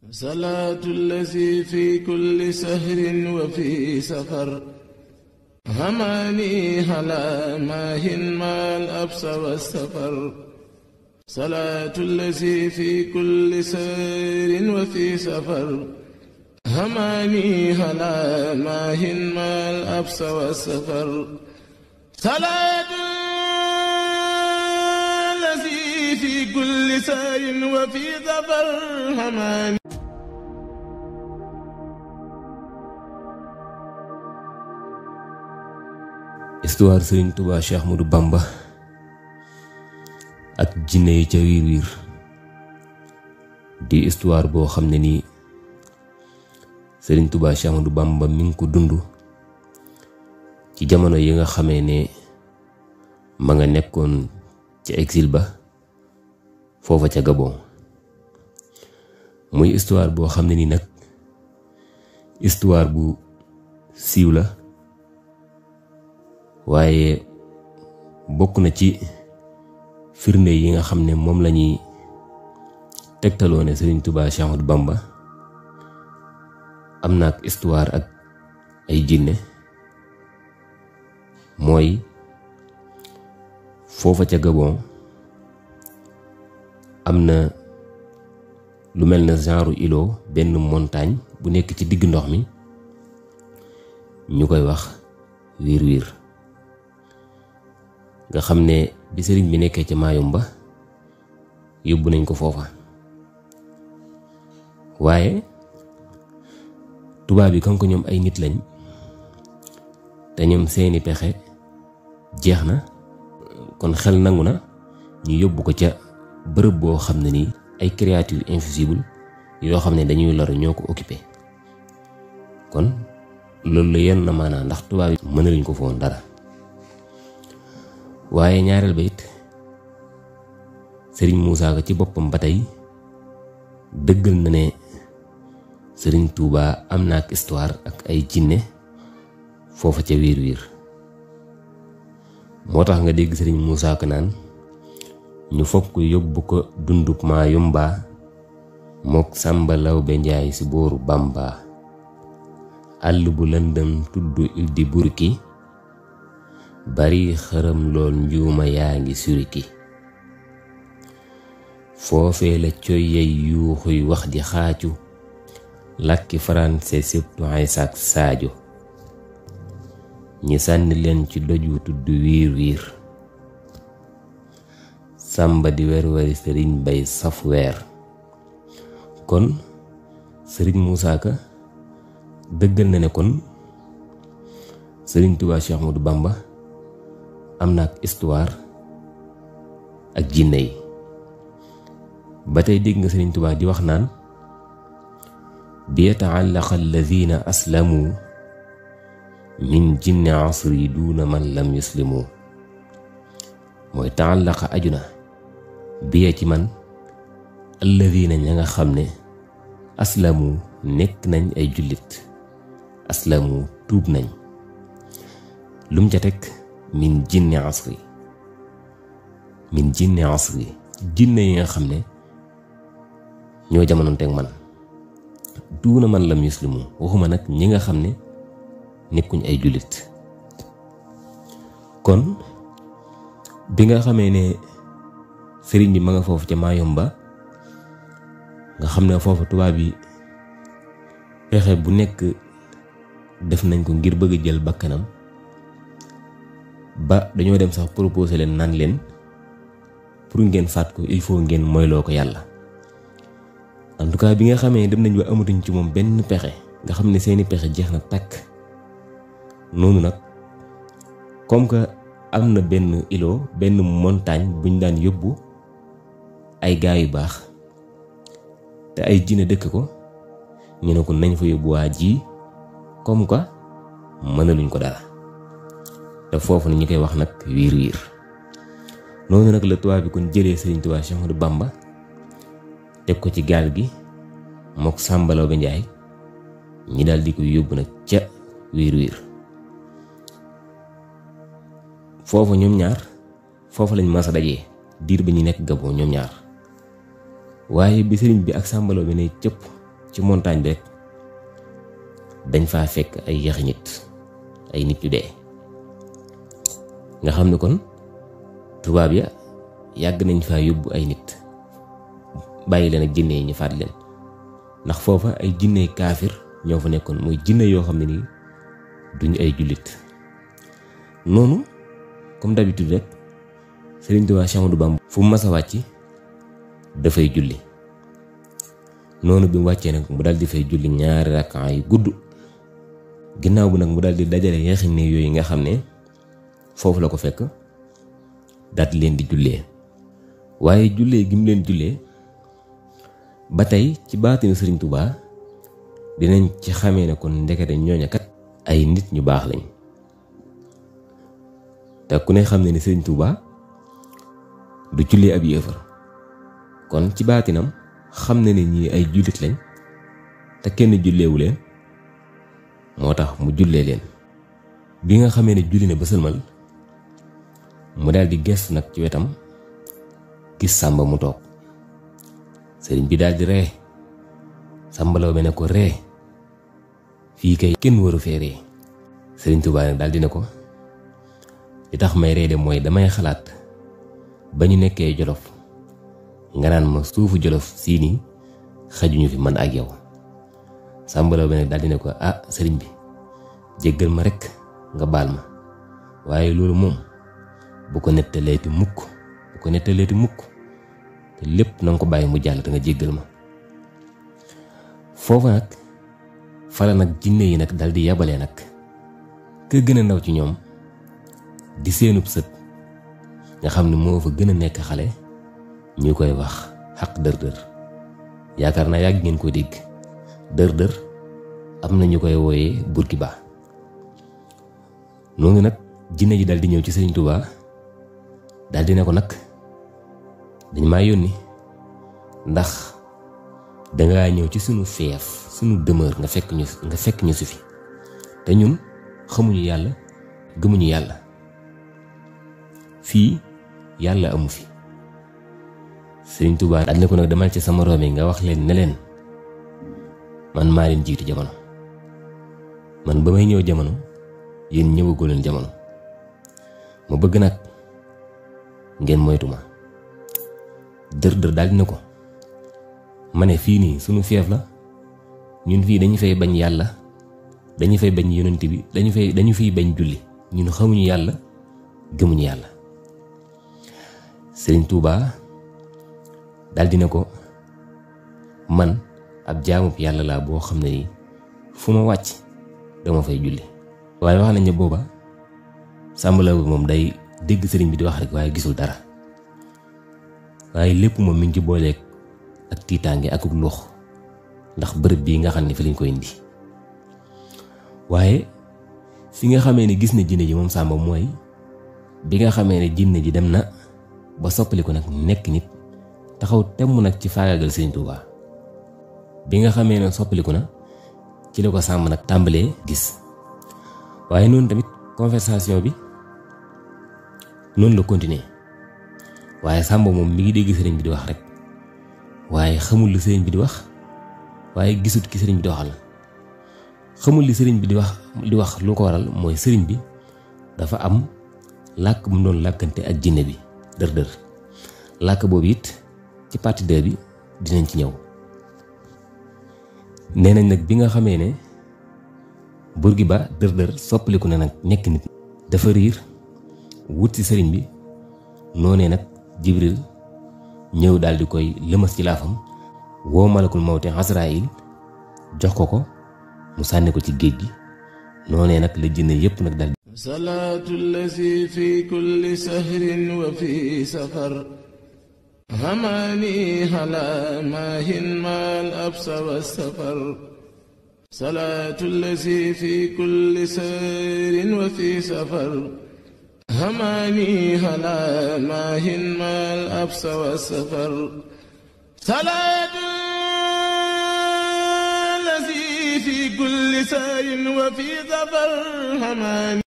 salaatu allazi fi kulli sahrin wa fi safar hamaani ala maahin maal absa wa safar salaatu allazi fi kulli sahrin wa fi safar hamaani ala maahin maal absa wa safar salaatu allazi fi kulli sahrin wa fi safar hamaani. Histoire Serigne Touba Cheikh Ahmadou Bamba ak jinne yi ca wiir wiir di histoire boo xam ne nii Serigne Touba Cheikh Ahmadou Bamba mi ngi ko dund ci jamono yi nga xamee ne ma nga nekkoon ci exil ba foofa ca Gabon muy histoire boo xam ne nii nag histoire bu siiw la waaye bokk na ci firnde yi nga xam ne moom la ñuy tegtaloo ne Serigne Touba Cheikh Ahmadou Bamba am na ak histoire ak ay jinne mooy foofa ca Gabon am na lu mel na genre îlot benn montagne bu nekk ci digg ndox mi ñu koy wax wiir wiir nga xam ne bi sëriñ bi nekkee ca Mayumba yóbbu nañ ko foofa waaye tubaab yi comme que ñoom ay nit lañ te ñoom seeni pexe jeex na kon xel nangu na ñu yóbbu ko ca bërëb boo xam ne nii ay créatures invisibles yoo xam ne dañuy lor ñoo ko occupé kon loolu la yenn na maanaam ndax tubaab yi mënaluñ ko foon dara waaye ñaareel ba it Serigne Moussa Ka ci boppam ba tey dëggal na ne Serigne Touba am na ak histoire ak ay jinne foofa ca wiir wiir moo tax nga dégg Serigne Moussa Ka naan ñu fokk yóbbu ko dundub Mayumba mook Sàmba Lawbe Njaay ci booru Bamba àll bu lëndëm tudd il di burki bari xërëm lool njuuma yaa ngi suriki foofee la coy yey yuuxuy wax di xaacu làkki français sëptu ay saak saajo ñi sànni leen ci doju tudd wiir wiir sàmba di werwari sëriñ bay saf weer kon Serigne Moussa Ka dëggal na ne kon Serigne Touba Cheikh Ahmadou Bamba am na ak histoire ak jinne yi ba tey dégg nga Serigne Touba di wax naan bi yata'allaqa alladhina aslamu min jinni asri duna man lam yuslimu mooy ta'allaqa ajuna bi ci man alladhina ña nga xam ne aslamu nekk nañ ay jullit aslamu tuub nañ lum ca teg min jinni asri jinne yi nga xam ne ñoo jamonoonteeg man duuna man lam yuslimu waxuma nag ñi nga xam ne nekkuñ ay jullit kon bi nga xamee ne sëriñ bi ma nga foofu ca Mayumba nga xam ne foofu tubaab yi pexe bu nekk def nañ ko ngir bëgg jël bakkanam ba dañoo dem sax proposé leen naan leen pour ngeen faat ko il faut ngeen moyloo ko yàlla en tout cas bi nga xamee dem nañ ba amatuñ ci moom benn pexe nga xam ne seeni pexe jeex na takk noonu nag comme que am na benn îlot benn montagne buñ daan yóbbu ay gaa yu baax te ay jinne dëkk ko ñu ne ko nañ fa yóbbu waa ji comme que mënaluñ ko dara te foofu na ñu koy wax nag wiir wiir noonu nag la tubaab bi kon jëlee Serigne Touba Cheikh Ahmadou Bamba teg ko ci gaal gi mook Sàmba Lawbe Njaay ñi daal di koy yóbbu nag ca wiir wiir foofu ñoom ñaar foofu lañ mas a dajee diir ba ñu nekk Gabon ñoom ñaar waaye bi sëriñ bi ak Sàmba Lawbe ne cëpp ci montagne bi rek dañ faa fekk ay yaxi nit ay nit yu dee nga xam ne kon tubaab ya yàgg nañ faa yóbbu ay nit bàyyi leen ak jinne yi ñu faat leen ndax foofa ay jinne kaafir ñoo fa nekkoon mooy jinne yoo xam ne nii duñu ay jullit noonu comme d'habitude rek Sëriñ Tuubaa Séex Ahmadu Bamba fu mu mas a wàcc dafay julli noonu bi mu wàccee nag mu daal di fay julli ñaari rakkaa yu gudd ginnaaw bi nag mu daal di dajale yaxi ne yooyu nga xam ne foofu la ko fekk daal di leen di jullee waaye jullee gi mu leen jullee ba tey ci baatinu Sëriñ Tuubaa dinañ ci xamee ne kon ndekete ñooña kat ay nit ñu baax lañ te ku ne xam ne ni Sëriñ Tuubaa du jullee ab yéefar kon ci baatinam xam na ne ñii ay jullit lañ te kenn julleewu leen moo tax mu jullee leen bi nga xamee ne julli na ba sëlmal mu daal di gestu nag ci wetam gis Sàmba mu toog sëriñ bi daal di ree Sàmba Lawbe ne ko ree fii kay kenn waru fee ree Sëriñ Tuubaa nag daal di ne ko li tax may ree de mooy damay xalaat ba ñu nekkee Jolof nga naan ma suufu Jolof sii nii xajuñu fi man ak yow Sàmba Lawbe nag daal di ne ko ah sëriñ bi jéggal ma rekk nga baal ma waaye loolu moom bu ko nettaleeti mukk te lépp na nga ko bàyyi mu jàll te nga jéggal ma foofa nag fala nag jinne yi nag dal di yabalee nag ka gën a ndaw ci ñoom di seenub sët nga xam ne moo fa gën a nekk xale ñu koy wax xaq dër-dër yaakaar naa yàgg ngeen ko dégg dër-dër am na ñu koy wooyee Burkiba noonu nag jinne ji dal di ñëw ci Sëriñ Tuubaa dal di ne ko nag dañ maa yónni ndax dangaa ñëw ci sunu feef sunu demeure nga fekk ñu si fi te ñun xamuñu yàlla gëmuñu yàlla fii yàlla amu fi Sëriñ Tuubaa daal ne ko nag demal ci sama room yi nga wax leen ne leen man maa leen jiitu jamono man ba may ñëw jamono yéen ñëwagoo leen jamono ma bëgg nag ngeen moytu ma dër-dër daal dina ko ma ne fii nii sunu feef la ñun fii dañu fay bañ yàlla dañu fay bañ yonent bi dañu fiy bañ julli ñun xamuñu yàlla gëmuñu yàlla Sëriñ Tuubaa daal dina ko man ab jaamub yàlla laa boo xam ne nii fu ma wàcc dama fay julli waaye wax nañ ne booba Sàmba Lawbe moom day dégg sëriñ bi di wax rek waaye gisul dara waaye lépp moom mi ngi ci booleeg ak tiitaange akuk lux ndax bërëb bii nga xam ne fi lañ ko indi waaye fi nga xamee ne gis na jinne ji moom Sàmba mooy bi nga xamee ne jinne ji dem na ba soppali ko nag nekk nit taxaw temm nag ci faagaagal Sëriñ Tuubaa bi nga xamee ne soppaliku na ci la ko Sàmba nag tàmbalee gis waaye noonu tamit conversation bi noonu la continuer waaye Sàmba moom mi ngi dégg sëriñ bi di wax rek waaye xamul li sëriñ bi di wax waaye gisut ki sëriñ bi di waxal xamul li sëriñ bi di wax lu ko waral mooy sëriñ bi dafa am làkk bu mu doon làkkante ak jinne bi dër-dër làkk boobu it ci partie 2 bi dinañ ci ñëw nee nañ nag bi nga xamee ne Burkiba dër-dër soppaliku na nag nekk nit dafa riir wut ci sëriñ bi noonee nag Jibril ñëw daal di koy lëmas ci laafam woo malakul mawti Asraayil jox ko mu sànni ko ci géej gi noonee nag la jinne yépp nag daal salaatu allazi fi kulli sahrin wa fi safar hamaani ala maahin maal absa wa safar salaatu allazi fi kulli sahrin wa fi safar hamaani ala maahin maal absa wa safar salaatu allazi fi kulli sahrin wa fi safar hamaani